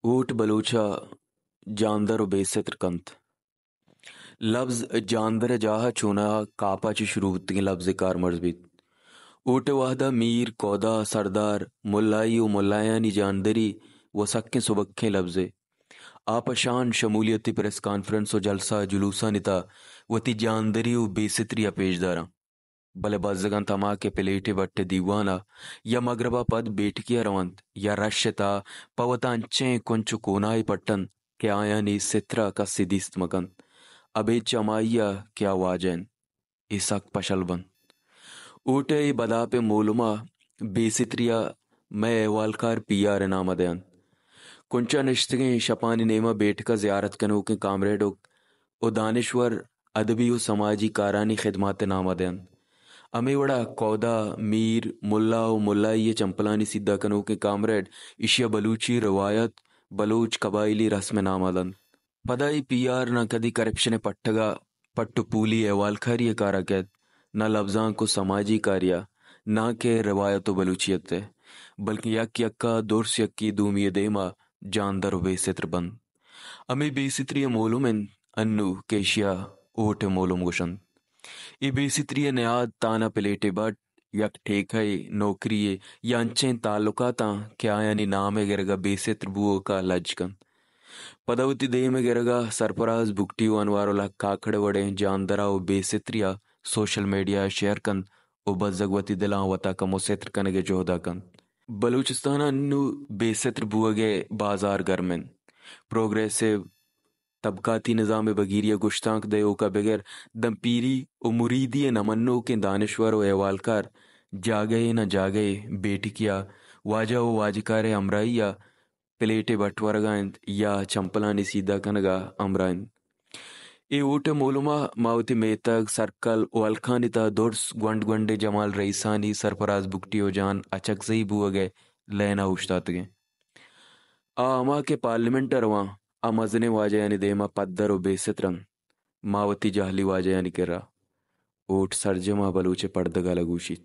اوٹ بلوچ ءَ جاندر ءُ بے ستر کنت۔ لبز جاندر ءِ جاہ ءَ چوناہا کاپ ءَ چہ شروع بوتگیں لبزے کارمرز بیت۔ اوٹ ءِ وہد ءَ میر، کودا، سردار، ملائی ءُ ملایانی جاندری وَ سکیں سبکیں لبزے۔ آ پہ شان شمولیتی پریس کانفرنس ءُ جلسہ جلوسانی تہا وتی جاندری ءُ بے ستری ءَ پیش داراں۔ بلے بزگ اَنت ہما کہ پلیٹے بٹ ءِ دیوان ءَ یا مگرب ءَ پد بیٹکی ءَ رونت یا رش ءِ تہا پہ وت ءَ انچیں کنچ ءُ کوناہے پٹنت کہ آیانی ستر ءَ کسے دیست مہ کنت، ابید چہ ہمائی ءَ کہ آ واجہ اِنت۔ اے سک پشل بنت۔ اوٹ ءِ اے بداپیں مولم ءَ بے ستری ءَ مئے احوالکار پی آر ءِ نام ءَ دئینت۔ کنچ ءَ نشتگیں شپانی نیم ءَ بیٹک ءَ زیارت کنوکیں کامریڈ ءُ، ءُ دانشور ادبی ءُ سماجی کارانی خدمات ءِ نام ءَ دئینت۔ ہمے وڑا کودا، میر، ملا ءُ ملائی ءِ چمپلانی سیدھا کنوکیں کامریڈ ایشی ءَ بلوچی روایت، بلوچ قبائلی رسم ءِ نام ءَ دنت۔ پدا اے پی آر نہ کدی کرپشن ءِ پٹگ ءَ پٹ ءُ پولی احوالکاری ءِ کار ءَ کیت، نہ لبزانک ءُ سماجی کاری ءَ، ناں کہ روایت ءُ بلوچیت ءَ، بلکیں یک یک ءَ درس یکے دومی ءِ دیم ءَ جاندر ءُ بے ستر بنت۔ ہمے بے ستری ءِ مولم اِنت انوں کہ ایشی ءَ اوٹ ءِ مولم گوش اَنت۔ اے بے ستری ءِ نیاد تہنا پلیٹے بٹ، یک ٹیکہ ئے، نوکری ئے یا انچیں تعلقاتاں کہ آیانی نام ءِ گرگ ءَ بے ستر بوؤک ءَ لج کنت۔ پدا وتی دیم ءِ گرگ ءَ سرفراز بگٹی ءُ انوار الحق کاکڑ ءِ وڑیں جاندر ءَ ءُ بے ستری ءَ سوشل میڈیا ءَ شیئر کنت ءُ بزگ وتی دلاں وت ءَ کمو ستر کنگ ءِ جہد ءَ کنت۔ بلوچستان ءَ انوں بے ستر بوگ ءِ بازار گرم اِنت۔ پروگریسو طبقاتی نظام ءِ بگیری ءَ گشتانک دئیوک ءَ بگر داں پیری ءُ مریدی ءِ نہ منوکیں دانشور ءُ احوالکار جاگہے نہ جاگہے بیٹکی ءَ واجہ ءُ واجکار ءِ ہمراہی ءَ پلیٹے بٹ ورگ ءَ اَنت یا چمپلانی سیدھا کنگ ءَ ہمراہ اَنت۔ اے اوٹ ءِ مولم ءَ ما وتی میتگ، سرکل ءُ ہلکانی تہ ءَ درس گونڈ گونڈیں جمال رئیسانی، سرفراز بگٹی ءُ جان اچکزئی بوگ ءِ لین ءَ اوشتاتگیں۔ آ ہما کہ پارلیمنٹ ءَ رواں، آ مزنیں واجہانی دیم ءَ پدر ءُ بے ستر اَنت۔ ما وتی جہلی واجہانی کرا۔ اوٹ سرجم ءَ بلوچ ءِ پڑدگ ءَ لگوشیت۔